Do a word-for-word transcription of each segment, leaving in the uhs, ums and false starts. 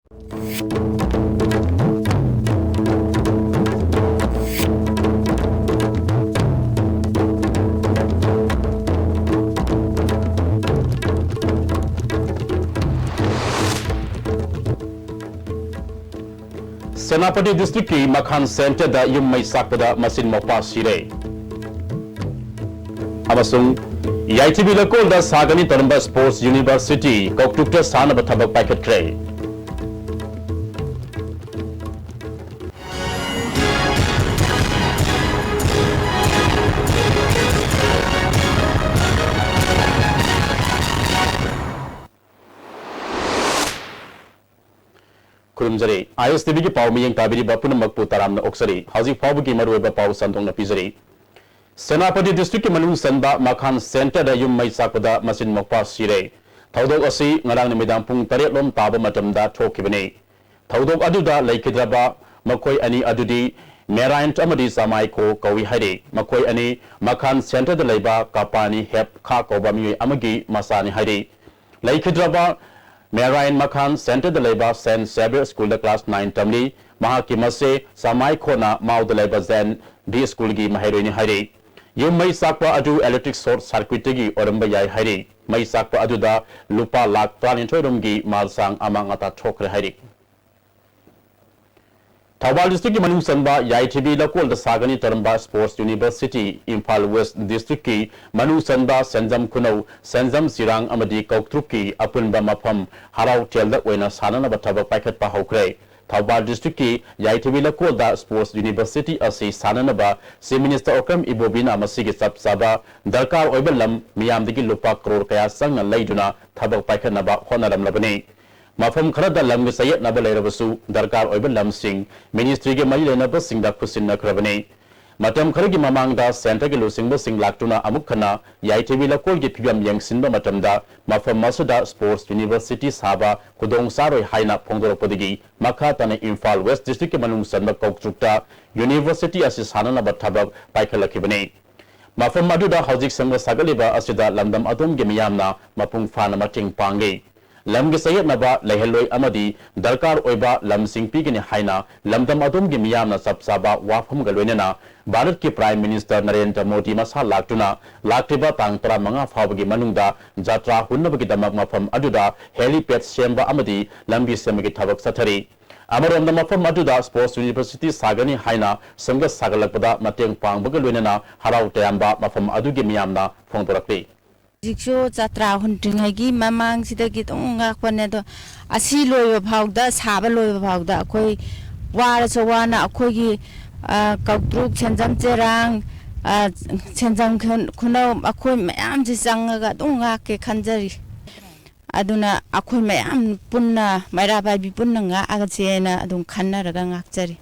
ꯁꯦꯅꯥꯄꯇꯤ ꯗꯤꯁꯇ꯭ꯔꯤꯛꯀꯤ ꯃꯈꯥꯟ ꯁꯦꯟꯇꯔꯗ ꯌꯨꯝ ꯃꯩ ꯆꯥꯛꯄꯗ ꯃꯆꯤꯟ ꯃꯧꯄ꯭ꯋꯥ ꯁꯤꯔꯦ꯫ ꯑꯃꯁꯨꯡ ꯌꯥꯏꯊꯤꯕꯤ ꯂꯩꯀꯣꯜꯗ ꯁꯥꯒꯅꯤ ꯇꯧꯔꯝꯕ ꯁ꯭ꯄꯣꯔꯠꯁ ꯌꯨꯅꯤꯚꯔꯁꯤꯇꯤ ꯀꯧꯇ꯭ꯔꯨꯛꯇ ꯁꯥꯅꯕ ꯊꯕꯛ ꯄꯥꯏꯈꯠꯈ꯭ꯔꯦ꯫ ꯈꯨꯔꯨꯝꯖꯔꯤ꯫ ꯑꯥꯏ ꯑꯦꯁ ꯇꯤ ꯚꯤꯒꯤ ꯄꯥꯎ ꯃꯤꯠꯌꯦꯡ ꯇꯥꯕꯤꯔꯤꯕ ꯄꯨꯝꯅꯃꯛꯄꯨ ꯇꯔꯥꯝꯅ ꯑꯣꯛꯆꯔꯤ꯫ ꯍꯧꯖꯤꯛ ꯐꯥꯎꯕꯒꯤ ꯃꯔꯨꯑꯣꯏꯕ ꯄꯥꯎ ꯁꯟꯗꯣꯛꯅ ꯄꯤꯖꯔꯤ꯫ ꯁꯦꯅꯥꯄꯇꯤ ꯗꯤꯁꯇ꯭ꯔꯤꯛꯀꯤ ꯃꯅꯨꯡ ꯆꯟꯕ ꯃꯈꯥꯟ ꯁꯦꯟꯇꯔꯗ ꯌꯨꯝ ꯃꯩ ꯆꯥꯛꯄꯗ ꯃꯆꯤꯟ ꯃꯧꯄ꯭ꯋꯥ ꯁꯤꯔꯦ꯫ ꯊꯧꯗꯣꯛ ꯑꯁꯤ ꯉꯔꯥꯡ ꯅꯨꯃꯤꯗꯥꯡ ꯄꯨꯡ ꯇꯔꯦꯠ ꯂꯣꯝ ꯇꯥꯕ ꯃꯇꯝꯗ ꯊꯣꯛꯈꯤꯕꯅꯤ꯫ ꯊꯧꯗꯣꯛ ꯑꯗꯨꯗ ꯂꯩꯈꯤꯗ꯭ꯔꯕ ꯃꯈꯣꯏ ꯑꯅꯤ ꯑꯗꯨꯗꯤ ꯃꯦꯔꯥꯏꯟ ꯑꯃꯗꯤ ꯆꯃꯥꯏꯈꯣ ꯀꯧꯏ ꯍꯥꯏꯔꯤ꯫ ꯃꯈꯣꯏ ꯑꯅꯤ ꯃꯈꯥꯟ ꯁꯦꯟꯇꯔꯗ ꯂꯩꯕ ꯀꯄꯥꯅꯤ ꯍꯦꯞ ꯈꯥ ꯀꯧꯕ ꯃꯤꯑꯣꯏ ꯑꯃꯒꯤ ꯃꯆꯥꯅꯤ ꯍꯥꯏꯔꯤ꯫ ꯂꯩꯈꯤꯗ꯭ꯔꯕ ꯃꯦꯔꯥꯏꯟ ꯃꯈꯥꯟ ꯁꯦꯟꯇꯔꯗ ꯂꯩꯕ ꯁꯦꯟꯠ ꯖꯦꯕꯤꯌꯔ ꯁ꯭ꯀꯨꯜꯗ ꯀ꯭ꯂꯥꯁ ꯅꯥꯏꯟ ꯇꯝꯂꯤ꯫ ꯃꯍꯥꯛꯀꯤ ꯃꯆꯦ ꯆꯃꯥꯏꯈꯣꯅ ꯃꯥꯎꯗ ꯂꯩꯕ ꯖꯦꯟ ꯗꯤ ꯁ꯭ꯀꯨꯜꯒꯤ ꯃꯍꯩꯔꯣꯏꯅꯤ ꯍꯥꯏꯔꯤ꯫ ꯌꯨꯝ ꯃꯩ ꯆꯥꯛꯄ ꯑꯗꯨ ꯏꯂꯦꯛꯇ꯭ꯔꯤꯛ ꯁꯣꯔꯠ ꯁꯥꯔꯀ꯭ꯌꯨꯠꯇꯒꯤ ꯑꯣꯏꯔꯝꯕ ꯌꯥꯏ ꯍꯥꯏꯔꯤ꯫ ꯃꯩ ꯆꯥꯛꯄ ꯑꯗꯨꯗ ꯂꯨꯄꯥ ꯂꯥꯈ ꯇꯔꯥꯅꯤꯊꯣꯏ ꯔꯣꯝꯒꯤ ꯃꯥꯜ ꯆꯥꯡ ꯑꯃꯥꯡ ꯑꯇꯥ ꯊꯣꯛꯈ꯭ꯔꯦ ꯍꯥꯏꯔꯤ꯫ ꯊꯧꯕꯥꯜ ꯗꯤꯁꯇ꯭ꯔꯤꯛꯀꯤ ꯃꯅꯨꯡ ꯆꯟꯕ ꯌꯥꯏꯊꯤꯕꯤ ꯂꯩꯀꯣꯜꯗ ꯁꯥꯒꯅꯤ ꯇꯧꯔꯝꯕ ꯁ꯭ꯄꯣꯔꯠꯁ ꯌꯨꯅꯤꯚꯔꯁꯤꯇꯤ, ꯏꯝꯐꯥꯜ ꯋꯦꯁ꯭ꯠ ꯗꯤꯁꯇ꯭ꯔꯤꯛꯀꯤ ꯃꯅꯨꯡ ꯆꯟꯕ ꯁꯦꯟꯖꯝ ꯈꯨꯅꯧ, ꯁꯦꯟꯖꯝ ꯆꯤꯔꯥꯡ ꯑꯃꯗꯤ ꯀꯧꯇ꯭ꯔꯨꯛꯀꯤ ꯑꯄꯨꯟꯕ ꯃꯐꯝ ꯍꯔꯥꯎ ꯊꯦꯜꯗ ꯑꯣꯏꯅ ꯁꯥꯅꯅꯕ ꯊꯕꯛ ꯄꯥꯏꯈꯠꯄ ꯍꯧꯈ꯭ꯔꯦ꯫ ꯊꯧꯕꯥꯜ ꯗꯤꯁꯇ꯭ꯔꯤꯛꯀꯤ ꯌꯥꯏꯊꯤꯕꯤ ꯂꯩꯀꯣꯜꯗ ꯁ꯭ꯄꯣꯔꯠꯁ ꯌꯨꯅꯤꯚꯔꯁꯤꯇꯤ ꯑꯁꯤ ꯁꯥꯅꯅꯕ ꯆꯤꯐ ꯃꯤꯅꯤꯁꯇꯔ ꯑꯣꯀ꯭ꯔꯝ ꯏꯕꯣꯕꯤꯅ ꯃꯁꯤꯒꯤ ꯆꯞ ꯆꯥꯕ ꯗꯔꯀꯥꯔ ꯑꯣꯏꯕ ꯂꯝ ꯃꯤꯌꯥꯝꯗꯒꯤ ꯂꯨꯄꯥ ꯀ꯭ꯔꯣꯔ ꯀꯌꯥ ꯆꯪꯅ ꯂꯩꯗꯨꯅ ꯊꯕꯛ ꯄꯥꯏꯈꯠꯅꯕ ꯍꯣꯠꯅꯔꯝꯂꯕꯅꯤ꯫ ꯃꯐꯝ ꯈꯔꯗ ꯂꯝꯒꯤ ꯆꯌꯦꯠꯅꯕ ꯂꯩꯔꯕꯁꯨ, ꯗꯔꯀꯥꯔ ꯑꯣꯏꯕ ꯂꯝꯁꯤꯡ ꯃꯤꯅꯤꯁꯇ꯭ꯔꯤꯒꯤ ꯃꯔꯤ ꯂꯩꯅꯕꯁꯤꯡꯗ ꯈꯨꯠꯁꯤꯟꯅꯈ꯭ꯔꯕꯅꯤ꯫ ꯃꯇꯝ ꯈꯔꯒꯤ ꯃꯃꯥꯡꯗ ꯁꯦꯟꯇꯔꯒꯤ ꯂꯨꯆꯤꯡꯕꯁꯤꯡ ꯂꯥꯛꯇꯨꯅ ꯑꯃꯨꯛ ꯍꯟꯅ ꯌꯥꯏꯊꯤꯕꯤ ꯂꯩꯀꯣꯜꯒꯤ ꯐꯤꯕꯝ ꯌꯦꯡꯁꯤꯟꯕ ꯃꯇꯝꯗ, ꯃꯐꯝ ꯑꯁꯤꯗ ꯁ꯭ꯄꯣꯔꯠꯁ ꯌꯨꯅꯤꯚꯔꯁꯤꯇꯤ ꯁꯥꯕ ꯈꯨꯗꯣꯡ ꯆꯥꯔꯣꯏ ꯍꯥꯏꯅ ꯐꯣꯡꯗꯣꯔꯛꯄꯗꯒꯤ ꯃꯈꯥ ꯇꯥꯅ ꯏꯝꯐꯥꯜ ꯋꯦꯁ꯭ꯠ ꯗꯤꯁꯇ꯭ꯔꯤꯛꯀꯤ ꯃꯅꯨꯡ ꯆꯟꯕ ꯀꯧꯇ꯭ꯔꯨꯛꯇ ꯌꯨꯅꯤꯚꯔꯁꯤꯇꯤ ꯑꯁꯤ ꯁꯥꯅꯅꯕ ꯊꯕꯛ ꯄꯥꯏꯈꯠꯂꯛꯈꯤꯕꯅꯤ꯫ ꯃꯐꯝ ꯑꯗꯨꯗ ꯍꯧꯖꯤꯛ ꯁꯦꯝꯒꯠ ꯁꯥꯒꯠꯂꯤꯕ ꯑꯁꯤꯗ ꯂꯝꯗꯝ ꯑꯗꯣꯝꯒꯤ ꯃꯤꯌꯥꯝꯅ ꯃꯄꯨꯡ ꯐꯥꯅ ꯃꯇꯦꯡ ꯄꯥꯡꯂꯤ꯫ ꯂꯝꯒꯤ ꯆꯌꯦꯠꯅꯕ ꯂꯩꯍꯜꯂꯣꯏ ꯑꯃꯗꯤ ꯗꯔꯀꯥꯔ ꯑꯣꯏꯕ ꯂꯝꯁꯤꯡ ꯄꯤꯒꯅꯤ ꯍꯥꯏꯅ ꯂꯝꯗꯝ ꯑꯗꯣꯝꯒꯤ ꯃꯤꯌꯥꯝꯅ ꯆꯞ ꯆꯥꯕ ꯋꯥꯐꯝꯒ ꯂꯣꯏꯅꯅ ꯚꯥꯔꯠꯀꯤ Prime Minister ꯅꯔꯦꯟꯗ꯭ꯔ ꯃꯣꯗꯤ ꯃꯁꯥ ꯂꯥꯛꯇꯨꯅ ꯂꯥꯛꯂꯤꯕ ꯇꯥꯡ ꯇꯔꯥꯃꯉꯥ ꯐꯥꯎꯕꯒꯤ ꯃꯅꯨꯡꯗ ꯖꯇ꯭ꯔꯥ ꯍꯨꯟꯅꯕꯒꯤꯗꯃꯛ ꯃꯐꯝ ꯑꯗꯨꯗ helipad ꯁꯦꯝꯕ ꯑꯃꯗꯤ ꯂꯝꯕꯤ ꯁꯦꯝꯕꯒꯤ ꯊꯕꯛ ꯆꯠꯊꯔꯤ꯫ ꯑꯃꯔꯣꯝꯗ ꯃꯐꯝ ꯑꯗꯨꯗ Sports University ꯁꯥꯒꯅꯤ ꯍꯥꯏꯅ ꯁꯦꯝꯒꯠ ꯁꯥꯒꯠꯂꯛꯄꯗ ꯃꯇꯦꯡ ꯄꯥꯡꯕꯒ ꯂꯣꯏꯅꯅ ꯍꯔꯥꯎ ꯇꯌꯥꯝꯕ ꯃꯐꯝ ꯑꯗꯨꯒꯤ ꯃꯤꯌꯥꯝꯅ ꯐꯣꯡꯗꯣꯔꯛꯂꯤ꯫ ꯍꯧꯖꯤꯛꯁꯨ ꯖꯇ꯭ꯔꯥ ꯍꯨꯟꯗ꯭ꯔꯤꯉꯩꯒꯤ ꯃꯃꯥꯡꯁꯤꯗꯒꯤ ꯑꯗꯨꯝ ꯉꯥꯛꯄꯅꯦ꯫ ꯑꯗꯣ ꯑꯁꯤ ꯂꯣꯏꯕ ꯐꯥꯎꯗ, ꯁꯥꯕ ꯂꯣꯏꯕ ꯐꯥꯎꯗ ꯑꯩꯈꯣꯏ ꯋꯥꯔꯁꯨ ꯋꯥꯅ ꯑꯩꯈꯣꯏꯒꯤ, ꯑ, ꯀꯧꯇ꯭ꯔꯨꯛ, ꯁꯦꯟꯖꯝ ꯆꯦꯔꯥꯡ, ꯑ, ꯁꯦꯟꯖꯝ ꯈꯨꯟ-, ꯈꯨꯅꯧ ꯑꯩꯈꯣꯏ ꯃꯌꯥꯝꯁꯤ ꯆꯪꯉꯒ ꯑꯗꯨꯝ ꯉꯥꯛꯀꯦ ꯈꯟꯖꯔꯤ꯫ ꯑꯗꯨꯅ ꯑꯩꯈꯣꯏ ꯃꯌꯥꯝ ꯄꯨꯟꯅ, ꯃꯩꯔꯥ ꯄꯥꯏꯕꯤ ꯄꯨꯟꯅ ꯉꯥꯛꯑꯒꯁꯦꯅ ꯑꯗꯨꯝ ꯈꯟꯅꯔꯒ ꯉꯥꯛꯆꯔꯤ꯫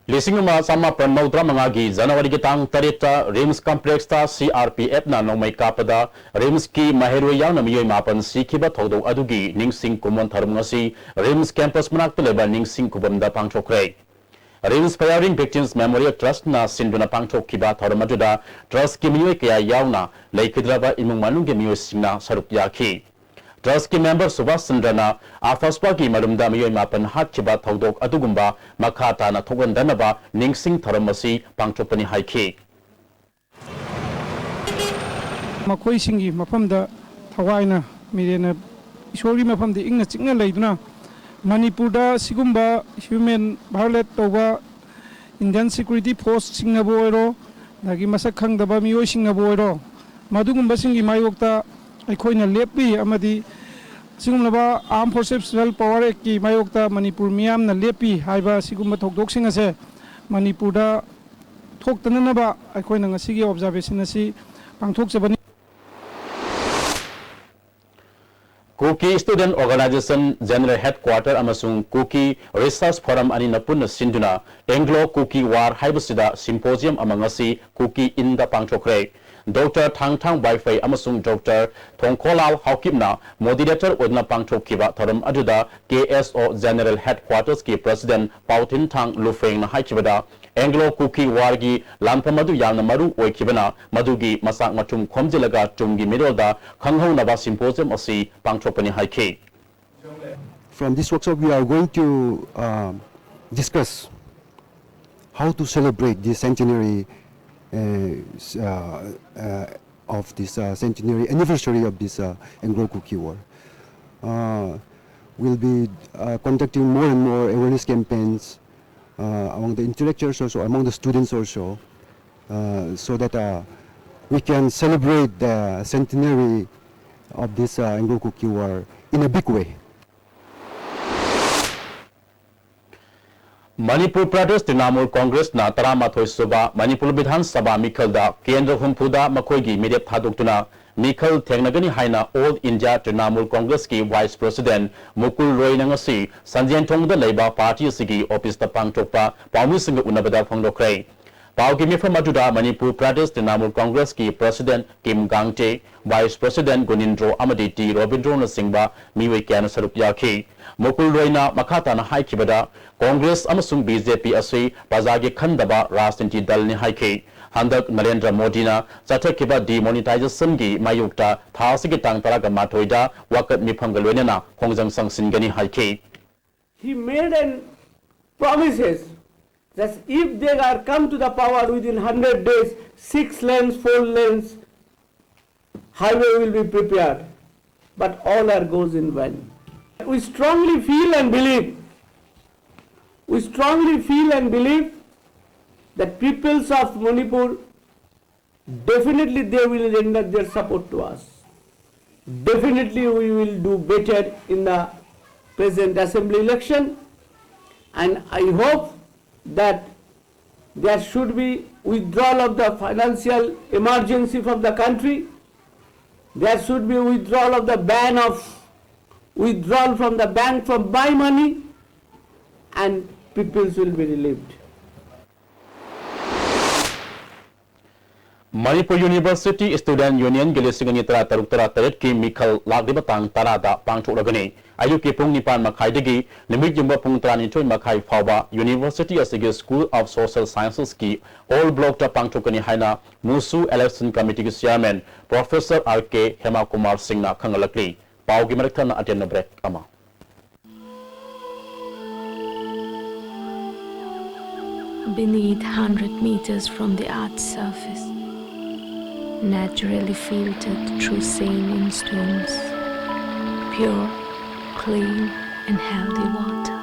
ꯂꯤꯁꯤꯡ ꯑꯃ ꯆꯃꯥꯄꯟ ꯃꯧꯗ꯭ꯔꯥ ꯃꯉꯥꯒꯤ ꯖꯅꯋꯥꯔꯤꯒꯤ ꯇꯥꯡ ꯇꯔꯦꯠꯇ RIMS Complexꯇ CRPFꯅ ꯅꯣꯡꯃꯩ ꯀꯥꯞꯄꯗ RIMSꯀꯤ ꯃꯍꯩꯔꯣꯏ ꯌꯥꯎꯅ ꯃꯤꯑꯣꯏ ꯃꯥꯄꯟ ꯁꯤꯈꯤꯕ ꯊꯧꯗꯣꯛ ꯑꯗꯨꯒꯤ ꯅꯤꯡꯁꯤꯡ ꯈꯨꯕꯝ ꯊꯧꯔꯝ ꯉꯁꯤ RIMS campus ꯃꯅꯥꯛꯇ ꯂꯩꯕ ꯅꯤꯡꯁꯤꯡ ꯈꯨꯕꯝꯗ ꯄꯥꯡꯊꯣꯛꯈ꯭ꯔꯦ꯫ RIMS Firing Victims Memorial Trustꯅ ꯁꯤꯟꯗꯨꯅ ꯄꯥꯡꯊꯣꯛꯈꯤꯕ ꯊꯧꯔꯝ ꯑꯗꯨꯗ Trustꯀꯤ ꯃꯤꯑꯣꯏ ꯀꯌꯥ ꯌꯥꯎꯅ ꯂꯩꯈꯤꯗ꯭ꯔꯕ ꯏꯃꯨꯡ ꯃꯅꯨꯡꯒꯤ ꯃꯤꯑꯣꯏꯁꯤꯡꯅ ꯁꯔꯨꯛ ꯌꯥꯈꯤ꯫ Trustꯀꯤ member ꯁꯨꯕꯥꯁ ꯆꯟꯗ꯭ꯔꯅ ꯑꯐꯁꯄꯥꯒꯤ ꯃꯔꯨꯝꯗ ꯃꯤꯑꯣꯏ ꯃꯥꯄꯟ ꯍꯥꯠꯈꯤꯕ ꯊꯧꯗꯣꯛ ꯑꯗꯨꯒꯨꯝꯕ ꯃꯈꯥ ꯇꯥꯅ ꯊꯣꯛꯍꯟꯗꯅꯕ ꯅꯤꯡꯁꯤꯡ ꯊꯧꯔꯝ ꯑꯁꯤ ꯄꯥꯡꯊꯣꯛꯄꯅꯤ ꯍꯥꯏꯈꯤ꯫ ꯃꯈꯣꯏꯁꯤꯡꯒꯤ ꯃꯐꯝꯗ ꯊꯋꯥꯏꯅ ꯃꯤꯔꯦꯟꯅ ꯏꯁꯣꯔꯒꯤ ꯃꯐꯝꯗ ꯏꯪꯅ ꯆꯤꯛꯅ ꯂꯩꯗꯨꯅ ꯃꯅꯤꯄꯨꯔꯗ ꯁꯤꯒꯨꯝꯕ human violate ꯇꯧꯕ Indian security forceꯁꯤꯡꯅꯕꯨ ꯑꯣꯏꯔꯣ, ꯑꯗꯒꯤ ꯃꯁꯛ ꯈꯪꯗꯕ ꯃꯤꯑꯣꯏꯁꯤꯡꯅꯕꯨ ꯑꯣꯏꯔꯣ, ꯃꯗꯨꯒꯨꯝꯕꯁꯤꯡꯒꯤ ꯃꯥꯌꯣꯛꯇ ꯑꯩꯈꯣꯏꯅ ꯂꯦꯞꯄꯤ ꯑꯃꯗꯤ ꯑꯁꯤꯒꯨꯝꯂꯕ Armed Forces Special Power Actꯀꯤ ꯃꯥꯌꯣꯛꯇ ꯃꯅꯤꯄꯨꯔ ꯃꯤꯌꯥꯝꯅ ꯂꯦꯞꯄꯤ ꯍꯥꯏꯕ ꯑꯁꯤꯒꯨꯝꯕ ꯊꯧꯗꯣꯛꯁꯤꯡ ꯑꯁꯦ ꯃꯅꯤꯄꯨꯔꯗ ꯊꯣꯛꯇꯅꯅꯕ ꯑꯩꯈꯣꯏꯅ ꯉꯁꯤꯒꯤ observation ꯑꯁꯤ ꯄꯥꯡꯊꯣꯛꯆꯕꯅꯤ꯫ Kuki Student Organization General Headquarter ꯑꯃꯁꯨꯡ Kuki Research Forum ꯑꯅꯤꯅ ꯄꯨꯟꯅ ꯁꯤꯟꯗꯨꯅ Anglo Kuki War ꯍꯥꯏꯕꯁꯤꯗ symposium ꯑꯃ ꯉꯁꯤ Kuki Innꯗ ꯄꯥꯡꯊꯣꯛꯈ꯭ꯔꯦ꯫ Doctor ꯊꯥꯡꯊꯥꯡ ꯕꯥꯏꯐꯩ ꯑꯃꯁꯨꯡ Doctor ꯊꯣꯡꯈꯣꯂꯥꯜ ꯍꯥꯎꯀꯤꯞꯅ moderator ꯑꯣꯏꯗꯨꯅ ꯄꯥꯡꯊꯣꯛꯈꯤꯕ ꯊꯧꯔꯝ ꯑꯗꯨꯗ KSO General Headquartersꯀꯤ President ꯄꯥꯎꯊꯤꯟꯊꯥꯡ ꯂꯨꯐꯦꯡꯅ ꯍꯥꯏꯈꯤꯕꯗ, Anglo-Kuki Warꯒꯤ ꯂꯥꯟꯐꯝ ꯑꯗꯨ ꯌꯥꯝꯅ ꯃꯔꯨ ꯑꯣꯏꯈꯤꯕꯅ, ꯃꯗꯨꯒꯤ ꯃꯆꯥꯛ ꯃꯊꯨꯝ ꯈꯣꯝꯖꯤꯜꯂꯒ ꯇꯨꯡꯒꯤ ꯃꯤꯔꯣꯜꯗ ꯈꯪꯍꯧꯅꯕ symposium ꯑꯁꯤ ꯄꯥꯡꯊꯣꯛꯄꯅꯤ ꯍꯥꯏꯈꯤ꯫ From this workshop, we are going to uh, discuss how to celebrate the centenary uh, s- uh, uh, of this uh, centenary anniversary of this uh, Anglo-Kuki War. Uh, we'll be uh, conducting more and more awareness campaigns uh, among the intellectuals also, among the students also, uh, so that uh, we can celebrate the centenary of this uh, Anglo-Kuki War in a big way. Manipur Pradesh Trinamool ꯀꯣꯡꯒ꯭ꯔꯦꯁꯅ ꯇꯔꯥꯃꯥꯊꯣꯏ ꯁꯨꯕ ꯃꯅꯤꯄꯨꯔ ꯕꯤꯙꯥꯟ ꯁꯚꯥ ꯃꯤꯈꯜꯗ ꯀꯦꯟꯗ꯭ꯔ ꯍꯨꯝꯐꯨꯗ ꯃꯈꯣꯏꯒꯤ ꯃꯤꯔꯦꯞ ꯊꯥꯗꯣꯛꯇꯨꯅ ꯃꯤꯈꯜ ꯊꯦꯡꯅꯒꯅꯤ ꯍꯥꯏꯅ All India Trinamool Congressꯀꯤ Vice President ꯃꯨꯀꯨꯜ ꯔꯣꯏꯅ ꯉꯁꯤ ꯁꯟꯖꯦꯟꯊꯣꯡꯗ ꯂꯩꯕ ꯄꯥꯔꯇꯤ ꯑꯁꯤꯒꯤ ꯑꯣꯐꯤꯁꯇ ꯄꯥꯡꯊꯣꯛꯄ ꯄꯥꯎꯃꯤꯁꯤꯡꯒ ꯎꯅꯕꯗ ꯐꯣꯡꯗꯣꯛꯈ꯭ꯔꯦ꯫ ꯄꯥꯎꯒꯤ ꯃꯤꯐꯝ ꯑꯗꯨꯗ ꯃꯅꯤꯄꯨꯔ ꯄ꯭ꯔꯗꯦꯁ ꯇ꯭ꯔꯤꯅꯥꯃꯨꯜ ꯀꯣꯡꯒ꯭ꯔꯦꯁꯀꯤ President ꯀꯤꯝ ꯒꯥꯡꯇꯦ, Vice President ꯒꯨꯅꯤꯟꯗ꯭ꯔꯣ ꯑꯃꯗꯤ ꯇꯤ ꯔꯣꯕꯤꯟꯗ꯭ꯔꯣꯅꯆꯤꯡꯕ ꯃꯤꯑꯣꯏ ꯀꯌꯥꯅ ꯁꯔꯨꯛ ꯌꯥꯈꯤ꯫ ꯃꯨꯀꯨꯜ ꯔꯣꯏꯅ ꯃꯈꯥ ꯇꯥꯅ ꯍꯥꯏꯈꯤꯕꯗ, ꯀꯣꯡꯒ꯭ꯔꯦꯁ ꯑꯃꯁꯨꯡ ꯕꯤ ꯖꯦ ꯄꯤ ꯑꯁꯤ ꯄ꯭ꯔꯖꯥꯒꯤ ꯈꯟꯗꯕ ꯔꯥꯖꯅꯤꯇꯤ ꯗꯜꯅꯤ ꯍꯥꯏꯈꯤ꯫ ꯍꯟꯗꯛ ꯅꯔꯦꯟꯗ꯭ꯔ ꯃꯣꯗꯤꯅ ꯆꯠꯊꯈꯤꯕ demonetizationꯒꯤ ꯃꯥꯌꯣꯛꯇ ꯊꯥ ꯑꯁꯤꯒꯤ ꯇꯥꯡ ꯇꯔꯥꯒ ꯃꯥꯊꯣꯏꯗ ꯋꯥꯀꯠ ꯃꯤꯐꯝꯒ ꯂꯣꯏꯅꯅ ꯈꯣꯡꯖꯪ ꯆꯪꯁꯤꯟꯒꯅꯤ ꯍꯥꯏꯈꯤ꯫ He made an promises that if they are come to the power within hundred days, six lanes, four lanes highway will be prepared, but all are goes in vain. We strongly feel and believe, we strongly feel and believe that peoples of Manipur, definitely they will render their support to us. Definitely we will do better in the present assembly election, and I hope that there should be withdrawal of the financial emergency from the country. There should be withdrawal of the ban of withdrawal from the bank from buy money, and peoples will be relieved. Manipur university student ꯌꯨꯅꯤꯌꯟꯒꯤ ꯂꯤꯁꯤꯡ ꯑꯅꯤ ꯇꯔꯥ ꯇꯔꯨꯛ ꯇꯔꯥ ꯇꯔꯦꯠꯀꯤ ꯃꯤꯈꯜ ꯂꯥꯛꯂꯤꯕ ꯇꯥꯡ ꯇꯔꯥꯗ ꯄꯥꯡꯊꯣꯛꯂꯒꯅꯤ꯫ ꯑꯌꯨꯛꯀꯤ ꯄꯨꯡ ꯅꯤꯄꯥꯟ ꯃꯈꯥꯏꯗꯒꯤ ꯅꯨꯃꯤꯠ ꯌꯨꯡꯕ ꯄꯨꯡ ꯇꯔꯥꯅꯤꯊꯣꯏ ꯃꯈꯥꯏ ꯐꯥꯎꯕ ꯌꯨꯅꯤꯚꯔꯁꯤꯇꯤ ꯑꯁꯤꯒꯤ School of Social Sciences ꯀꯤ ꯍꯣꯜ ꯕ꯭ꯂꯣꯛꯇ ꯄꯥꯡꯊꯣꯛꯀꯅꯤ ꯍꯥꯏꯅ ꯃꯨꯁꯨ ꯏꯂꯦꯛꯁꯟ ꯀꯃꯤꯇꯤꯒꯤ ꯆꯤꯌꯥꯔꯃꯦꯟ ꯄ꯭ꯔꯣꯐꯦꯁꯔ ꯑꯥꯔ ꯀꯦ ꯍꯦꯃꯥꯀꯨꯃꯥꯔ ꯁꯤꯡꯅ ꯈꯪꯍꯜꯂꯛꯂꯤ꯫ ꯄꯥꯎꯒꯤ ꯃꯔꯛ ꯊꯠꯅ ꯑꯇꯦꯟꯕ ꯕ꯭ꯔꯦꯛ ꯑꯃ꯫ Beneath, hundred meters from the earth's surface, naturally filtered through saline stones, pure, clean, and healthy water.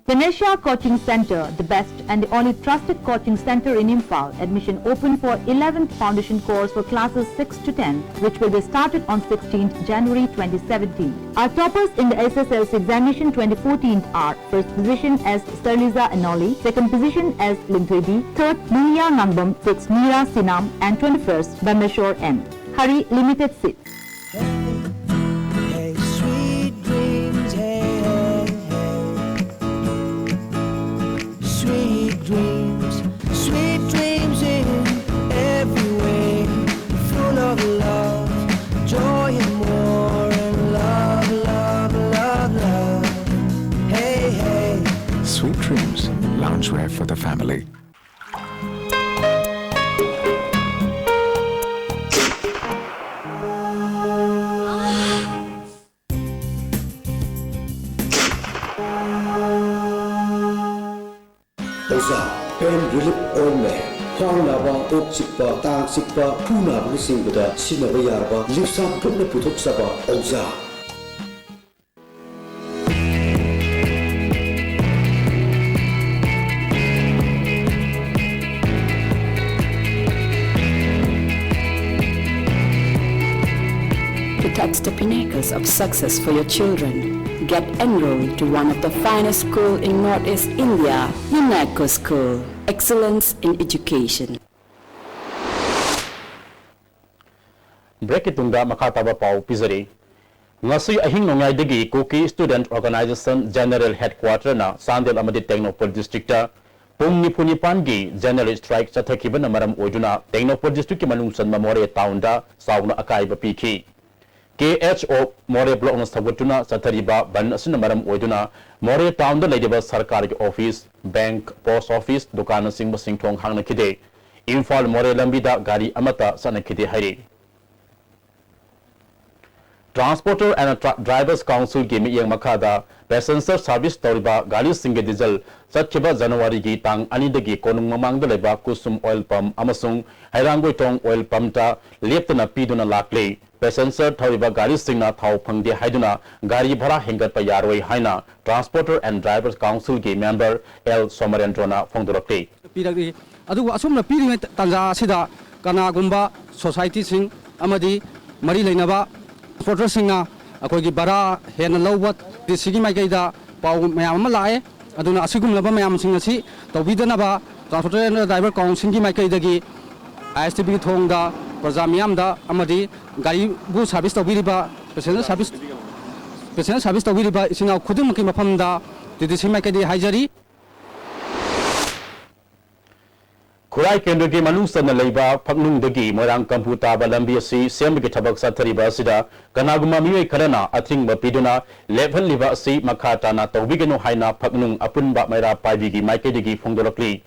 Tanisha Coaching Centre, the best and the only trusted coaching centre in Imphal. Admission open for eleventh foundation course for classes six to ten, which will be started on sixteenth January twenty seventeen. Our toppers in the S S L C examination twenty fourteen are: first position as Sarliza Anoli, second position as Limthoi B, third Lilia Ngangbam, sixth Mira Sinam, and twenty-first Bameshwar M. Hurry, limited seats. Hey, sweet dreams, hey, hey, hey. Sweet dreams, sweet dreams in every way. Full of love, joy and more, and love, love, love, love. Hey, hey. Sweet Dreams, loungewear for the family. ꯑꯣꯖꯥ, pain relief ointment꯫ ꯈ꯭ꯋꯥꯡ ꯅꯥꯕ, ꯀꯣꯛ ꯆꯤꯛꯄ, ꯇꯥꯡ ꯆꯤꯛꯄ, ꯈꯨ ꯅꯥꯕꯅꯆꯤꯡꯕꯗ ꯁꯤꯖꯤꯟꯅꯕ ꯌꯥꯔꯕ Lipsam Group ꯅ ꯄꯨꯊꯣꯛꯆꯕ ꯑꯣꯖꯥ꯫ To touch the pinnacles of success for your children, get enrolled to one of the finest school in Northeast India, UNECO School. Excellence in education. ꯕ꯭ꯔꯦꯛꯀꯤ ꯇꯨꯡꯗ ꯃꯈꯥ ꯇꯥꯕ ꯄꯥꯎ ꯄꯤꯖꯔꯤ꯫ ꯉꯁꯤ ꯑꯍꯤꯡ ꯅꯣꯡꯌꯥꯏꯗꯒꯤ ꯀꯨꯀꯤ ꯁ꯭ꯇꯨꯗꯦꯟꯠ ꯑꯣꯔꯒꯅꯥꯏꯖꯦꯁꯟ ꯖꯦꯅꯔꯦꯜ ꯍꯦꯗꯀ꯭ꯋꯥꯇꯔꯅ ꯆꯥꯟꯗꯦꯜ ꯑꯃꯗꯤ ꯇꯦꯡꯅꯧꯄꯜ ꯗꯤꯁꯇ꯭ꯔꯤꯛꯇ ꯄꯨꯡ ꯅꯤꯐꯨ ꯅꯤꯄꯥꯟꯒꯤ general strike ꯆꯠꯊꯈꯤꯕꯅ ꯃꯔꯝ ꯑꯣꯏꯗꯨꯅ ꯇꯦꯡꯅꯧꯄꯜ districtꯀꯤ ꯃꯅꯨꯡ ꯆꯟꯕ ꯃꯣꯔꯦ townꯗ ꯆꯥꯎꯅ ꯑꯀꯥꯏꯕ ꯄꯤꯈꯤ꯫ ꯀꯦ ꯑꯦꯆ ꯑꯣ ꯃꯣꯔꯦ blockꯅ ꯁꯧꯒꯠꯇꯨꯅ ꯆꯠꯊꯔꯤꯕ ꯕꯟ ꯑꯁꯤꯅ ꯃꯔꯝ ꯑꯣꯏꯗꯨꯅ ꯃꯣꯔꯦ townꯗ ꯂꯩꯔꯤꯕ ꯁꯔꯀꯥꯔꯒꯤ office, bank, post office, ꯗꯨꯀꯥꯟꯅꯆꯤꯡꯕꯁꯤꯡ ꯊꯣꯡ ꯍꯥꯡꯅꯈꯤꯗꯦ꯫ ꯏꯝꯐꯥꯜ ꯃꯣꯔꯦ ꯂꯝꯕꯤꯗ ꯒꯥꯔꯤ ꯑꯃꯠꯇ ꯆꯠꯅꯈꯤꯗꯦ ꯍꯥꯏꯔꯤ꯫ Transporter and Tra-, Drivers Councilꯒꯤ ꯃꯤꯠꯌꯦꯡ ꯃꯈꯥꯗ passenger service ꯇꯧꯔꯤꯕ ꯒꯥꯔꯤꯁꯤꯡꯒꯤ diesel ꯆꯠꯈꯤꯕ ꯖꯅꯋꯥꯔꯤꯒꯤ ꯇꯥꯡ ꯑꯅꯤꯗꯒꯤ ꯀꯣꯅꯨꯡ ꯃꯃꯥꯡꯗ ꯂꯩꯕ ꯀꯨꯁꯨꯝ oil pump ꯑꯃꯁꯨꯡ ꯍꯩꯔꯥꯡꯒꯣꯏꯊꯣꯡ oil pumpꯇ ꯂꯦꯞꯇꯅ ꯄꯤꯗꯨꯅ ꯂꯥꯛꯂꯤ꯫ Passenger ꯊꯧꯔꯤꯕ ꯒꯥꯔꯤꯁꯤꯡꯅ ꯊꯥꯎ ꯐꯪꯗꯦ ꯍꯥꯏꯗꯨꯅ ꯒꯥꯔꯤ ꯚꯔꯥ ꯍꯦꯟꯒꯠꯄ ꯌꯥꯔꯣꯏ ꯍꯥꯏꯅ Transporter and Drivers Councilꯒꯤ member ꯑꯦꯜ ꯁꯣꯃꯔꯦꯟꯗ꯭ꯔꯣꯅ ꯐꯣꯡꯗꯣꯔꯛꯂꯤ꯫ ꯄꯤꯔꯛꯂꯤ꯫ ꯑꯗꯨꯕꯨ ꯑꯁꯨꯝꯅ ꯄꯤꯔꯤꯉꯩ ꯇꯥꯟꯖꯥ ꯑꯁꯤꯗ ꯀꯅꯥꯒꯨꯝꯕ societyꯁꯤꯡ ꯑꯃꯗꯤ ꯃꯔꯤ ꯂꯩꯅꯕ transporterꯁꯤꯡꯅ ꯑꯩꯈꯣꯏꯒꯤ ꯚꯔꯥ ꯍꯦꯟꯅ ꯂꯧꯕ ꯗꯤ ꯁꯤꯒꯤ ꯃꯥꯏꯀꯩꯗ ꯄꯥꯎ ꯃꯌꯥꯝ ꯑꯃ ꯂꯥꯛꯑꯦ꯫ ꯑꯗꯨꯅ ꯑꯁꯤꯒꯨꯝꯂꯕ ꯃꯌꯥꯝꯁꯤꯡ ꯑꯁꯤ ꯇꯧꯕꯤꯗꯅꯕ Transporter and Driver Councilꯒꯤ ꯃꯥꯏꯀꯩꯗꯒꯤ ꯑꯥꯏ ꯑꯦꯁ ꯇꯤ ꯚꯤꯒꯤ ꯊꯣꯡꯗ ꯄ꯭ꯔꯖꯥ ꯃꯤꯌꯥꯝꯗ ꯑꯃꯗꯤ ꯒꯥꯔꯤꯕꯨ service ꯇꯧꯕꯤꯔꯤꯕ passenger service, passenger service ꯇꯧꯕꯤꯔꯤꯕ ꯏꯆꯤꯟ ꯏꯅꯥꯎ ꯈꯨꯗꯤꯡꯃꯛꯀꯤ ꯃꯐꯝꯗ ꯇꯤ ꯗꯤ ꯁꯤ ꯃꯥꯏꯀꯩꯗꯒꯤ ꯍꯥꯏꯖꯔꯤ꯫ ꯈꯨꯔꯥꯏ ꯀꯦꯟꯗ꯭ꯔꯒꯤ ꯃꯅꯨꯡ ꯆꯟꯅ ꯂꯩꯕ ꯐꯛꯅꯨꯡꯗꯒꯤ ꯃꯣꯏꯔꯥꯡ ꯀꯝꯐꯨ ꯇꯥꯕ ꯂꯝꯕꯤ ꯑꯁꯤ ꯁꯦꯝꯕꯒꯤ ꯊꯕꯛ ꯆꯠꯊꯔꯤꯕ ꯑꯁꯤꯗ ꯀꯅꯥꯒꯨꯝꯕ ꯃꯤꯑꯣꯏ ꯈꯔꯅ ꯑꯊꯤꯡꯕ ꯄꯤꯗꯨꯅ ꯂꯦꯞꯍꯜꯂꯤꯕ ꯑꯁꯤ ꯃꯈꯥ ꯇꯥꯅ ꯇꯧꯕꯤꯒꯅꯨ ꯍꯥꯏꯅ ꯐꯛꯅꯨꯡ ꯑꯄꯨꯟꯕ ꯃꯩꯔꯥ ꯄꯥꯏꯕꯤꯒꯤ ꯃꯥꯏꯀꯩꯗꯒꯤ ꯐꯣꯡꯗꯣꯔꯛꯂꯤ꯫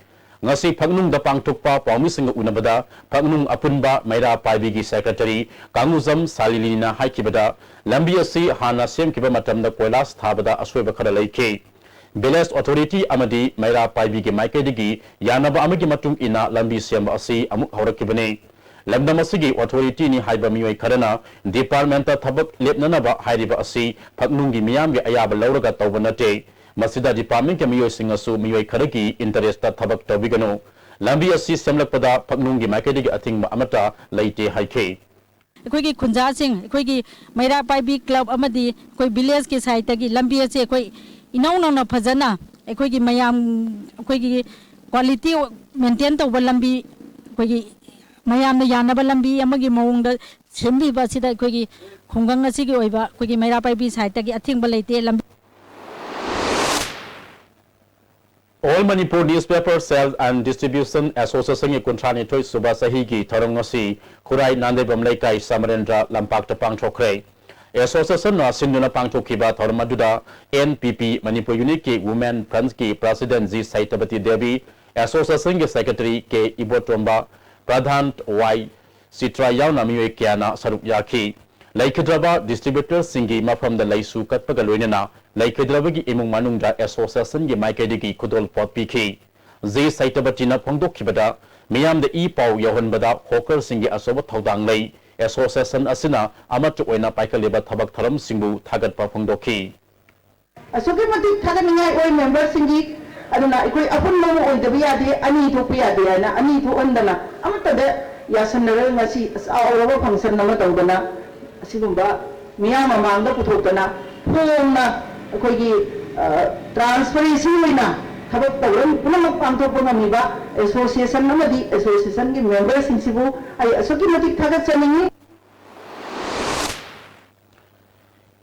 ꯉꯁꯤ ꯐꯛꯅꯨꯡꯗ ꯄꯥꯡꯊꯣꯛꯄ ꯄꯥꯎꯃꯤꯁꯤꯡꯒ ꯎꯅꯕꯗ ꯐꯛꯅꯨꯡ ꯑꯄꯨꯟꯕ ꯃꯩꯔꯥ ꯄꯥꯏꯕꯤꯒꯤ secretary ꯀꯥꯡꯉꯨꯖꯝ ꯁꯥꯂꯤꯂꯤꯅ ꯍꯥꯏꯈꯤꯕꯗ, ꯂꯝꯕꯤ ꯑꯁꯤ ꯍꯥꯟꯅ ꯁꯦꯝꯈꯤꯕ ꯃꯇꯝꯗ ꯀꯣꯏꯂꯥꯁ ꯊꯥꯕꯗ ꯑꯁꯣꯏꯕ ꯈꯔ ꯂꯩꯈꯤ꯫ Village authority ꯑꯃꯗꯤ ꯃꯩꯔꯥ ꯄꯥꯏꯕꯤꯒꯤ ꯃꯥꯏꯀꯩꯗꯒꯤ ꯌꯥꯅꯕ ꯑꯃꯒꯤ ꯃꯇꯨꯡ ꯏꯟꯅ ꯂꯝꯕꯤ ꯁꯦꯝꯕ ꯑꯁꯤ ꯑꯃꯨꯛ ꯍꯧꯔꯛꯈꯤꯕꯅꯤ꯫ ꯂꯝꯗꯝ ꯑꯁꯤꯒꯤ authorityꯅꯤ ꯍꯥꯏꯕ ꯃꯤꯑꯣꯏ ꯈꯔꯅ departmentꯇ ꯊꯕꯛ ꯂꯦꯞꯅꯅꯕ ꯍꯥꯏꯔꯤꯕ ꯑꯁꯤ ꯐꯛꯅꯨꯡꯒꯤ ꯃꯤꯌꯥꯝꯒꯤ ꯑꯌꯥꯕ ꯂꯧꯔꯒ ꯇꯧꯕ ꯅꯠꯇꯦ꯫ ꯃꯁꯤꯗ departmentꯀꯤ ꯃꯤꯑꯣꯏꯁꯤꯡꯅꯁꯨ ꯃꯤꯑꯣꯏ ꯈꯔꯒꯤ interestꯇ ꯊꯕꯛ ꯇꯧꯕꯤꯒꯅꯨ꯫ ꯂꯝꯕꯤ ꯑꯁꯤ ꯁꯦꯝꯂꯛꯄꯗ ꯐꯛꯅꯨꯡꯒꯤ ꯃꯥꯏꯀꯩꯗꯒꯤ ꯑꯊꯤꯡꯕ ꯑꯃꯠꯇ ꯂꯩꯇꯦ ꯍꯥꯏꯈꯤ꯫ ꯑꯩꯈꯣꯏꯒꯤ ꯈꯨꯟꯖꯥꯁꯤꯡ, ꯑꯩꯈꯣꯏꯒꯤ ꯃꯩꯔꯥ ꯄꯥꯏꯕꯤ club ꯑꯃꯗꯤ ꯑꯩꯈꯣꯏ villageꯀꯤ sideꯇꯒꯤ ꯂꯝꯕꯤ ꯑꯁꯤ ꯑꯩꯈꯣꯏ ꯏꯅꯧ ꯅꯧꯅ ꯐꯖꯅ ꯑꯩꯈꯣꯏꯒꯤ ꯃꯌꯥꯝ, ꯑꯩꯈꯣꯏꯒꯤ quality maintain ꯇꯧꯕ ꯂꯝꯕꯤ, ꯑꯩꯈꯣꯏꯒꯤ ꯃꯌꯥꯝꯅ ꯌꯥꯅꯕ ꯂꯝꯕꯤ ꯑꯃꯒꯤ ꯃꯑꯣꯡꯗ ꯁꯦꯝꯕꯤꯕ ꯑꯁꯤꯗ ꯑꯩꯈꯣꯏꯒꯤ ꯈꯨꯡꯒꯪ ꯑꯁꯤꯒꯤ ꯑꯣꯏꯕ ꯑꯩꯈꯣꯏꯒꯤ ꯃꯩꯔꯥ ꯄꯥꯏꯕꯤ sideꯇꯒꯤ ꯑꯊꯤꯡꯕ ꯂꯩꯇꯦ꯫ ꯂꯝꯕꯤ All Manipur Newspaper Sales and Distribution Associationꯒꯤ ꯀꯨꯟꯊ꯭ꯔꯥ ꯅꯤꯊꯣꯏ ꯁꯨꯕ ꯆꯍꯤꯒꯤ ꯊꯧꯔꯝ ꯉꯁꯤ ꯈꯨꯔꯥꯏ ꯅꯥꯟꯗꯩꯕꯝ ꯂꯩꯀꯥꯏ ꯁꯃꯔꯦꯟꯗ꯭ꯔ ꯂꯝꯄꯥꯛꯇ ꯄꯥꯡꯊꯣꯛꯈ꯭ꯔꯦ꯫ Associationꯅ ꯁꯤꯟꯗꯨꯅ ꯄꯥꯡꯊꯣꯛꯈꯤꯕ ꯊꯧꯔꯝ ꯑꯗꯨꯗ N P P Manipur Unitꯀꯤ Women Frontꯀꯤ President G ꯁꯩꯇꯕꯇꯤ Devi, Associationꯒꯤ Secretary K ꯏꯕꯣꯇꯣꯝꯕ, Pradhan Y Chitra ꯌꯥꯎꯅ ꯃꯤꯑꯣꯏ ꯀꯌꯥꯅ ꯁꯔꯨꯛ ꯌꯥꯈꯤ꯫ ꯂꯩꯈꯤꯗ꯭ꯔꯕ distributorꯁꯤꯡꯒꯤ ꯃꯐꯝꯗ ꯂꯩꯁꯨ ꯀꯠꯄꯒ ꯂꯣꯏꯅꯅ ꯂꯩꯈꯤꯗ꯭ꯔꯕꯒꯤ ꯏꯃꯨꯡ ꯃꯅꯨꯡꯗ Associationꯒꯤ ꯃꯥꯏꯀꯩꯗꯒꯤ ꯈꯨꯗꯣꯜꯄꯣꯠ ꯄꯤꯈꯤ꯫ G ꯁꯩꯇꯕꯇꯤꯅ ꯐꯣꯡꯗꯣꯛꯈꯤꯕꯗ, ꯃꯤꯌꯥꯝꯗ ꯏ ꯄꯥꯎ ꯌꯧꯍꯟꯕꯗ hawkerꯁꯤꯡꯒꯤ ꯑꯆꯧꯕ ꯊꯧꯗꯥꯡ ꯂꯩ꯫ Association ꯑꯁꯤꯅ ꯑꯃꯠꯇ ꯑꯣꯏꯅ ꯄꯥꯏꯈꯠꯂꯤꯕ ꯊꯕꯛ ꯊꯧꯔꯝꯁꯤꯡꯕꯨ ꯊꯥꯒꯠꯄ ꯐꯣꯡꯗꯣꯛꯈꯤ꯫ ꯑꯁꯨꯛꯀꯤ ꯃꯇꯤꯛ ꯊꯥꯒꯠꯅꯤꯡꯉꯥꯏ ꯑꯣꯏ memberꯁꯤꯡꯒꯤ꯫ ꯑꯗꯨꯅ ꯑꯩꯈꯣꯏ ꯑꯄꯨꯟꯕ ꯑꯃ ꯑꯣꯏꯗꯕ ꯌꯥꯗꯦ, ꯑꯅꯤ ꯊꯣꯛꯄ ꯌꯥꯗꯦ ꯍꯥꯏꯅ ꯑꯅꯤ ꯊꯣꯛꯍꯟꯗꯅ ꯑꯃꯠꯇꯗ ꯌꯥꯁꯟꯅꯔꯒ ꯉꯁꯤ ꯆꯥꯎꯔꯕ function ꯑꯃ ꯇꯧꯗꯅ ꯑꯁꯤꯒꯨꯝꯕ ꯃꯤꯌꯥꯝ ꯃꯃꯥꯡꯗ ꯄꯨꯊꯣꯛꯇꯅ ꯐꯣꯡꯅ ꯑꯩꯈꯣꯏꯒꯤ, ꯑ, transparency ꯑꯣꯏꯅ ꯊꯕꯛ ꯊꯧꯔꯝ ꯄꯨꯝꯅꯃꯛ ꯄꯥꯡꯊꯣꯛꯄ ꯉꯝꯃꯤꯕ association ꯑꯃꯗꯤ associationꯒꯤ memberꯁꯤꯡꯁꯤꯕꯨ ꯑꯩ ꯑꯁꯨꯛꯀꯤ ꯃꯇꯤꯛ ꯊꯥꯒꯠꯆꯅꯤꯡꯏ꯫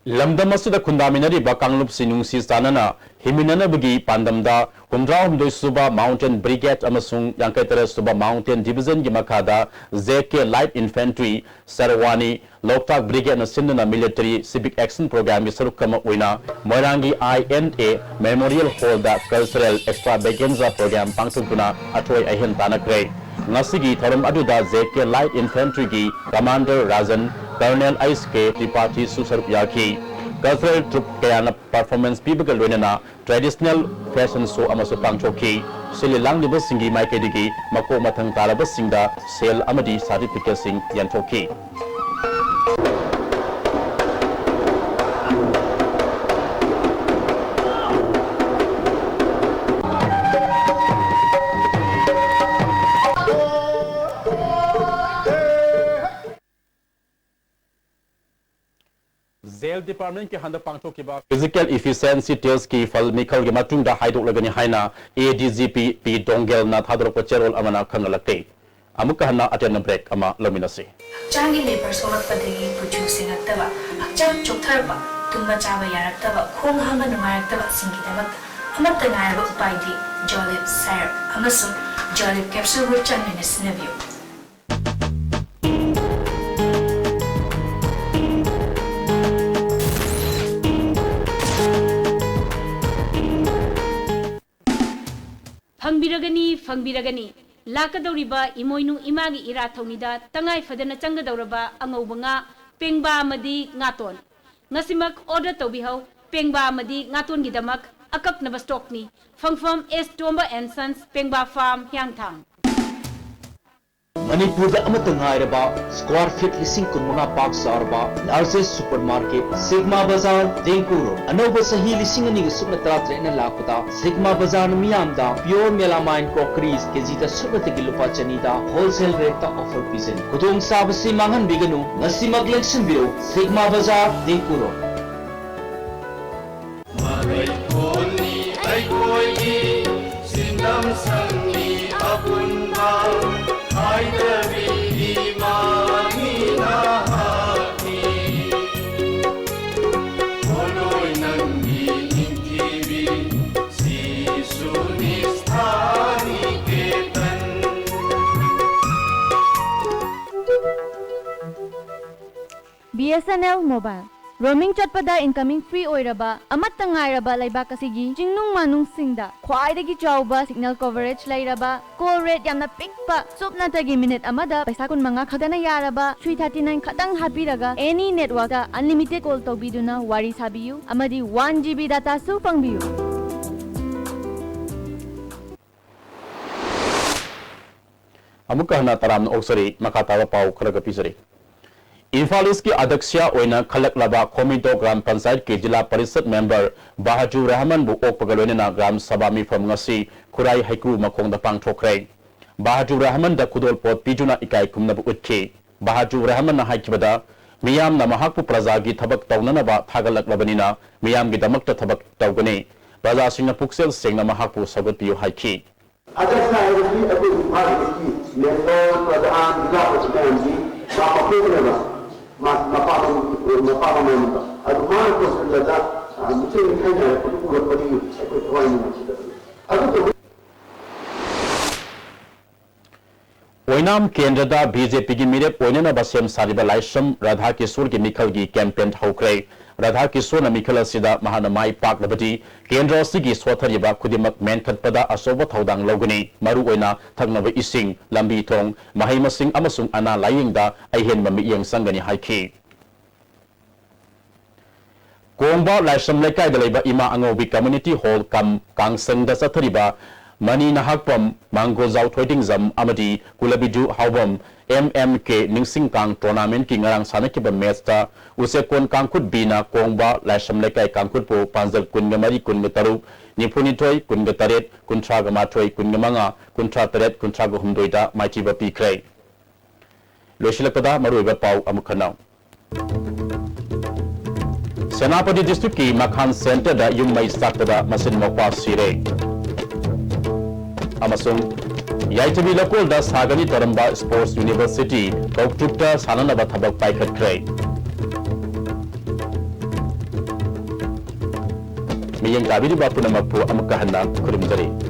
ꯂꯝꯗꯝ ꯑꯁꯤꯗ ꯈꯨꯟꯗꯥꯃꯤꯟꯅꯔꯤꯕ ꯀꯥꯡꯂꯨꯞꯁꯤꯡ ꯅꯨꯡꯁꯤ ꯆꯥꯟꯅꯅ ꯍꯤꯡꯃꯤꯟꯅꯅꯕꯒꯤ ꯄꯥꯟꯗꯝꯗ ꯍꯨꯝꯗ꯭ꯔꯥ ꯍꯨꯝꯗꯣꯏ ꯁꯨꯕ Mountain Brigade ꯑꯃꯁꯨꯡ ꯌꯥꯡꯈꯩ ꯇꯔꯦꯠ ꯁꯨꯕ Mountain Divisionꯒꯤ ꯃꯈꯥꯗ J K Light Infantry ꯁꯦꯔꯋꯥꯅꯤ ꯂꯣꯛꯇꯥꯛ Brigadeꯅ ꯁꯤꯟꯗꯨꯅ Military Civic Action Programꯒꯤ ꯁꯔꯨꯛ ꯑꯃ ꯑꯣꯏꯅ ꯃꯣꯏꯔꯥꯡꯒꯤ I N A Memorial Hallꯗ Cultural Extravaganza Program ꯄꯥꯡꯊꯣꯛꯇꯨꯅ ꯑꯊꯣꯏ ꯑꯍꯦꯟ ꯇꯥꯟꯅꯈ꯭ꯔꯦ꯫ ꯉꯁꯤꯒꯤ ꯊꯧꯔꯝ ꯑꯗꯨꯗ J K Light Infantryꯒꯤ Commander Rajan, Colonel H K ꯇ꯭ꯔꯤꯄꯥꯊꯤꯁꯨ ꯁꯔꯨꯛ ꯌꯥꯈꯤ꯫ Cultural troupe ꯀꯌꯥꯅ performance ꯄꯤꯕꯒ ꯂꯣꯏꯅꯅ traditional fashion show ꯑꯃꯁꯨ ꯄꯥꯡꯊꯣꯛꯈꯤ꯫ ꯁꯤꯜꯂꯤ ꯂꯥꯡꯂꯤꯕꯁꯤꯡꯒꯤ ꯃꯥꯏꯀꯩꯗꯒꯤ ꯃꯀꯣꯛ ꯃꯊꯪ ꯇꯥꯔꯕꯁꯤꯡꯗ ꯁꯦꯜ ꯑꯃꯗꯤ certificateꯁꯤꯡ ꯌꯦꯟꯊꯣꯛꯈꯤ꯫ Jail Departmentꯀꯤ ꯍꯟꯗꯛ ꯄꯥꯡꯊꯣꯛꯈꯤꯕ Physical Efficiency Testꯀꯤ ꯐꯜ ꯃꯤꯈꯜꯒꯤ ꯃꯇꯨꯡꯗ ꯍꯥꯏꯗꯣꯛꯂꯒꯅꯤ ꯍꯥꯏꯅ A D G P P ꯗꯣꯡꯒꯦꯜꯅ ꯊꯥꯗꯣꯔꯛꯄ ꯆꯦꯔꯣꯜ ꯑꯃꯅ ꯈꯪꯍꯜꯂꯛꯂꯤ꯫ ꯑꯃꯨꯛꯀ ꯍꯟꯅ ꯑꯇꯦꯟꯕ break ꯑꯃ ꯂꯧꯃꯤꯟꯅꯁꯤ꯫ ꯍꯛꯆꯥꯡꯒꯤ ꯂꯦꯕꯔ ꯁꯣꯛꯂꯛꯄꯗꯒꯤ ꯀꯨꯆꯨ ꯁꯦꯡꯉꯛꯇꯕ, ꯍꯛꯆꯥꯡ ꯆꯣꯛꯊꯔꯛꯄ, ꯇꯨꯝꯕ ꯆꯥꯕ ꯌꯥꯔꯛꯇꯕ, ꯈꯣꯡ ꯍꯥꯝꯕ ꯅꯨꯡꯉꯥꯏꯔꯛꯇꯕꯁꯤꯡꯒꯤꯗꯃꯛꯇ ꯑꯃꯠꯇ ꯉꯥꯏꯔꯕ ꯎꯄꯥꯏꯗꯤ ꯖꯣꯂꯤꯞ ꯁꯥꯏꯔꯞ ꯑꯃꯁꯨꯡ ꯖꯣꯂꯤꯞ ꯀꯦꯞꯁꯨꯜꯕꯨ ꯆꯥꯡ ꯅꯥꯏꯅ ꯁꯤꯖꯤꯟꯅꯕꯤꯌꯨ꯫ ꯐꯪꯕꯤꯔꯒꯅꯤ, ꯐꯪꯕꯤꯔꯒꯅꯤ꯫ ꯂꯥꯛꯀꯗꯧꯔꯤꯕ ꯏꯃꯣꯏꯅꯨ ꯏꯃꯥꯒꯤ ꯏꯔꯥꯠ ꯊꯧꯅꯤꯗ ꯇꯉꯥꯏ ꯐꯗꯅ ꯆꯪꯒꯗꯧꯔꯕ ꯑꯉꯧꯕ ꯉꯥ, ꯄꯦꯡꯕꯥ ꯑꯃꯗꯤ ꯉꯥꯇꯣꯟ꯫ ꯉꯁꯤꯃꯛ order ꯇꯧꯕꯤꯍꯧ꯫ ꯄꯦꯡꯕꯥ ꯑꯃꯗꯤ ꯉꯥꯇꯣꯟꯒꯤꯗꯃꯛ ꯑꯀꯛꯅꯕ stockꯅꯤ꯫ ꯐꯪꯐꯝ S Tomba and Sons, ꯄꯦꯡꯕꯥ Farm, ꯍꯤꯌꯥꯡꯊꯥꯡ꯫ ꯃꯅꯤꯄꯨꯔꯗ ꯑꯃꯠꯇ ꯉꯥꯏꯔꯕ square feet ꯂꯤꯁꯤꯡ ꯀꯨꯟ ꯃꯉꯥ ꯄꯥꯛ ꯆꯥꯎꯔꯕ largest supermarket ꯁꯤꯒꯃꯥ ꯕꯖꯥꯔ, ꯗꯦꯡꯀꯨ ꯔꯣꯗ꯫ ꯑꯅꯧꯕ ꯆꯍꯤ ꯂꯤꯁꯤꯡ ꯑꯅꯤꯒ ꯁꯨꯞꯅ ꯇꯔꯥꯇꯔꯦꯠꯅ ꯂꯥꯛꯄꯗ ꯁꯤꯒꯃꯥ ꯕꯖꯥꯔꯅ ꯃꯤꯌꯥꯝꯗ pure melamine crockeries ꯀꯦꯖꯤꯗ ꯁꯨꯞꯅꯇꯒꯤ ꯂꯨꯄꯥ ꯆꯅꯤꯗ wholesale rateꯇ offer ꯄꯤꯖꯔꯤ꯫ ꯈꯨꯗꯣꯡꯆꯥꯕꯁꯤ ꯃꯥꯡꯍꯟꯕꯤꯒꯅꯨ, ꯉꯁꯤꯃꯛ ꯂꯦꯡꯁꯤꯟꯕꯤꯔꯧ, ꯁꯤꯒꯃꯥ ꯕꯖꯥꯔ, ꯗꯦꯡꯀꯨ ꯔꯣꯗ꯫ ꯃꯔꯩꯀꯣꯜꯅꯤ ꯑꯩꯈꯣꯏꯒꯤ ꯁꯤꯟꯗꯝ ꯁꯪꯅꯤ ꯑꯄꯨꯟꯕ ꯍꯥꯏꯗꯕꯤꯒꯤ ꯃꯥꯅꯤ ꯅꯍꯥꯛꯅꯤ꯫ ꯄꯣꯠꯂꯣꯏ ꯅꯪꯒꯤ ꯅꯤꯡꯊꯤꯕꯤ ꯁꯤꯁꯨ ꯅꯤꯁꯊꯥꯅꯤ Ketan. B S N L Mobile꯫ Roaming ꯆꯠꯄꯗ incoming free ꯑꯣꯏꯔꯕ, ꯑꯃꯠꯇ ꯉꯥꯏꯔꯕ ꯂꯩꯕꯥꯛ ꯑꯁꯤꯒꯤ ꯆꯤꯡꯅꯨꯡ ꯃꯥꯅꯨꯡꯁꯤꯡꯗ ꯈ꯭ꯋꯥꯏꯗꯒꯤ ꯆꯥꯎꯕ signal coverage ꯂꯩꯔꯕ, call rate ꯌꯥꯝꯅ ꯄꯤꯛꯄ, ꯁꯨꯞꯅꯇꯒꯤ minute ꯑꯃꯗ ꯄꯩꯁꯥ ꯀꯨꯟ ꯃꯉꯥ ꯈꯛꯇꯅ ꯌꯥꯔꯕ, three thirty nine ꯈꯛꯇꯪ ꯍꯥꯞꯄꯤꯔꯒ any networkꯇ unlimited call ꯇꯧꯕꯤꯗꯨꯅ ꯋꯥꯔꯤ ꯁꯥꯕꯤꯌꯨ ꯑꯃꯗꯤ one G B dataꯁꯨ ꯐꯪꯕꯤꯌꯨ꯫ ꯑꯃꯨꯛꯀ ꯍꯟꯅ ꯇꯔꯥꯝꯅ ꯑꯣꯛꯆꯔꯤ꯫ ꯃꯈꯥ ꯇꯥꯕ ꯄꯥꯎ ꯈꯔꯒ ꯄꯤꯖꯔꯤ꯫ ꯏꯝꯐꯥꯜ ꯏꯁꯀꯤ ꯑꯗ꯭ꯌꯛꯁ ꯑꯣꯏꯅ ꯈꯜꯂꯛꯂꯕ ꯈꯣꯃꯤꯗꯣ ꯒ꯭ꯔꯥꯝ ꯄꯟꯆꯥꯌꯠꯀꯤ ꯖꯤꯂꯥ ꯄꯔꯤꯁꯠ ꯃꯦꯝꯕꯔ ꯕꯍꯥꯖꯨꯔ ꯔꯍꯃꯟꯕꯨ ꯑꯣꯛꯄꯒ ꯂꯣꯏꯅꯅ ꯒ꯭ꯔꯥꯝ ꯁꯚꯥ ꯃꯤꯐꯝ ꯉꯁꯤ ꯈꯨꯔꯥꯏ ꯍꯩꯀ꯭ꯔꯨ ꯃꯈꯣꯡꯗ ꯄꯥꯡꯊꯣꯛꯈ꯭ꯔꯦ꯫ ꯕꯍꯥꯖꯨꯔ ꯔꯍꯃꯟꯗ ꯈꯨꯗꯣꯜꯄꯣꯠ ꯄꯤꯗꯨꯅ ꯏꯀꯥꯏ ꯈꯨꯝꯅꯕ ꯎꯠꯈꯤ꯫ ꯕꯍꯥꯖꯨꯔ ꯔꯍꯃꯟꯅ ꯍꯥꯏꯈꯤꯕꯗ, ꯃꯤꯌꯥꯝꯅ ꯃꯍꯥꯛꯄꯨ ꯄ꯭ꯔꯖꯥꯒꯤ ꯊꯕꯛ ꯇꯧꯅꯅꯕ ꯊꯥꯒꯠꯂꯛꯂꯕꯅꯤꯅ ꯃꯤꯌꯥꯝꯒꯤꯗꯃꯛꯇ ꯊꯕꯛ ꯇꯧꯒꯅꯤ꯫ ꯄ꯭ꯔꯖꯥꯁꯤꯡꯅ ꯄꯨꯛꯆꯦꯜ ꯁꯦꯡꯅ ꯃꯍꯥꯛꯄꯨ ꯁꯧꯒꯠꯄꯤꯌꯨ ꯍꯥꯏꯈꯤ꯫ ꯑꯗ꯭ꯌꯛꯁ ꯍꯥꯏꯕꯁꯤ ꯑꯩꯈꯣꯏ ꯏꯝꯐꯥꯜ ꯏꯁꯀꯤ ꯃꯦꯝꯕꯔ, ꯄ꯭ꯔꯙꯥꯟ, ꯖꯤꯂꯥ ꯄꯔꯤꯁꯠ ꯃꯌꯥꯝꯁꯤ ꯃꯥ ꯃꯀꯣꯛꯅꯦꯕ, ꯃꯥ ꯃꯄꯥ ꯃꯃ-, ꯃꯄꯥ ꯃꯃꯥꯅꯦꯕ꯫ ꯑꯗꯨ ꯃꯥꯅ ꯀꯧꯁꯤꯜꯂꯒ ꯑꯗꯨ ꯃꯤꯆꯪ ꯃꯤꯈꯥꯏ ꯅꯥꯏꯔꯛꯄꯗꯨ ꯎꯔꯛꯄꯗꯒꯤ ꯑꯩꯈꯣꯏ ꯊꯋꯥꯏ ꯅꯨꯡꯉꯥꯏꯈꯤꯗꯕꯅꯤ꯫ ꯑꯗꯨ ꯇꯧꯕ ꯑꯣꯏꯅꯥꯝ ꯀꯦꯟꯗ꯭ꯔꯗ ꯕꯤ ꯖꯦ ꯄꯤꯒꯤ ꯃꯤꯔꯦꯞ ꯑꯣꯏꯅꯅꯕ ꯁꯦꯝ ꯁꯥꯔꯤꯕ ꯂꯥꯏꯁ꯭ꯔꯝ ꯔꯥꯙꯥ ꯀꯤꯁꯣꯔꯒꯤ ꯃꯤꯈꯜꯒꯤ ꯀꯦꯝꯄꯦꯟ ꯍꯧꯈ꯭ꯔꯦ꯫ ꯔꯥꯙꯥ ꯀꯤꯁꯣꯔꯅ ꯃꯤꯈꯜ ꯑꯁꯤꯗ ꯃꯍꯥꯛꯅ ꯃꯥꯏ ꯄꯥꯛꯂꯕꯗꯤ ꯀꯦꯟꯗ꯭ꯔ ꯑꯁꯤꯒꯤ ꯁꯣꯠꯊꯔꯤꯕ ꯈꯨꯗꯤꯡꯃꯛ ꯃꯦꯟꯈꯠꯄꯗ ꯑꯆꯧꯕ ꯊꯧꯗꯥꯡ ꯂꯧꯒꯅꯤ꯫ ꯃꯔꯨꯑꯣꯏꯅ ꯊꯛꯅꯕ ꯏꯁꯤꯡ, ꯂꯝꯕꯤ ꯊꯣꯡ, ꯃꯍꯩ ꯃꯁꯤꯡ ꯑꯃꯁꯨꯡ ꯑꯅꯥ ꯂꯥꯌꯦꯡꯗ ꯑꯍꯦꯟꯕ ꯃꯤꯠꯌꯦꯡ ꯆꯪꯒꯅꯤ ꯍꯥꯏꯈꯤ꯫ ꯀꯣꯡꯕ ꯂꯥꯏꯁ꯭ꯔꯝ ꯂꯩꯀꯥꯏꯗ ꯂꯩꯕ ꯏꯃꯥ ꯑꯉꯧꯕꯤ ꯀꯝꯃ꯭ꯌꯨꯅꯤꯇꯤ ꯍꯣꯜ ꯀꯝ ꯀꯥꯡꯁꯪꯗ ꯆꯠꯊꯔꯤꯕ ꯃꯅꯤ ꯅꯍꯥꯛꯄꯝ, ꯃꯥꯡꯒꯣꯜꯖꯥꯎ ꯊꯣꯏꯗꯤꯡꯖꯝ ꯑꯃꯗꯤ ꯀꯨꯂꯕꯤꯖꯨ ꯍꯥꯎꯕꯝ ꯑꯦꯝ ꯑꯦꯝ ꯀꯦ ꯅꯤꯡꯁꯤꯡ ꯀꯥꯡ ꯇꯣꯔꯅꯥꯃꯦꯟꯠꯀꯤ ꯉꯔꯥꯡ ꯁꯥꯟꯅꯈꯤꯕ ꯃꯦꯆꯇ ꯎꯆꯦꯛꯀꯣꯟ ꯀꯥꯡꯈꯨꯠ ꯕꯤꯅ ꯀꯣꯡꯕ ꯂꯥꯏꯁ꯭ꯔꯝ ꯂꯩꯀꯥꯏ ꯀꯥꯡꯈꯨꯠꯄꯨ ꯄꯥꯟꯖꯜ ꯀꯨꯟꯒ ꯃꯔꯤ, ꯀꯨꯟꯒ ꯇꯔꯨꯛ, ꯅꯤꯐꯨ ꯅꯤꯊꯣꯏ, ꯀꯨꯟꯒ ꯇꯔꯦꯠ, ꯀꯨꯟꯊ꯭ꯔꯥꯒ ꯃꯥꯊꯣꯏ, ꯀꯨꯟꯒ ꯃꯉꯥ, ꯀꯨꯟꯊ꯭ꯔꯥ ꯇꯔꯦꯠ, ꯀꯨꯟꯊ꯭ꯔꯥꯒ ꯍꯨꯝꯗꯣꯏꯗ ꯃꯥꯏꯊꯤꯕ ꯄꯤꯈ꯭ꯔꯦ꯫ ꯂꯣꯏꯁꯤꯜꯂꯛꯄꯗ ꯃꯔꯨꯑꯣꯏꯕ ꯄꯥꯎ ꯑꯃꯨꯛ ꯍꯟꯅ꯫ ꯁꯦꯅꯥꯄꯇꯤ ꯗꯤꯁꯇ꯭ꯔꯤꯛꯀꯤ ꯃꯈꯥꯟ ꯁꯦꯟꯇꯔꯗ ꯌꯨꯝ ꯃꯩ ꯆꯥꯛꯄꯗ ꯃꯆꯤꯟ ꯃꯧꯄ꯭ꯋꯥ ꯁꯤꯔꯦ꯫ ꯑꯃꯁꯨꯡ ꯌꯥꯏꯊꯕꯤ ꯂꯧꯀꯣꯜꯗ ꯁꯥꯒꯅꯤ ꯇꯧꯔꯝꯕ ꯁ꯭ꯄꯣꯔꯠꯁ ꯌꯨꯅꯤꯚꯔꯁꯤꯇꯤ ꯀꯧꯇ꯭ꯔꯨꯛꯇ ꯁꯥꯟꯅꯅꯕ ꯊꯕꯛ ꯄꯥꯏꯈꯠꯈ꯭ꯔꯦ꯫ ꯃꯤꯠꯌꯦꯡ ꯇꯥꯕꯤꯔꯤꯕ ꯄꯨꯝꯅꯃꯛꯄꯨ ꯑꯃꯨꯛꯀ ꯍꯟꯅ ꯈꯨꯔꯨꯝꯖꯔꯤ꯫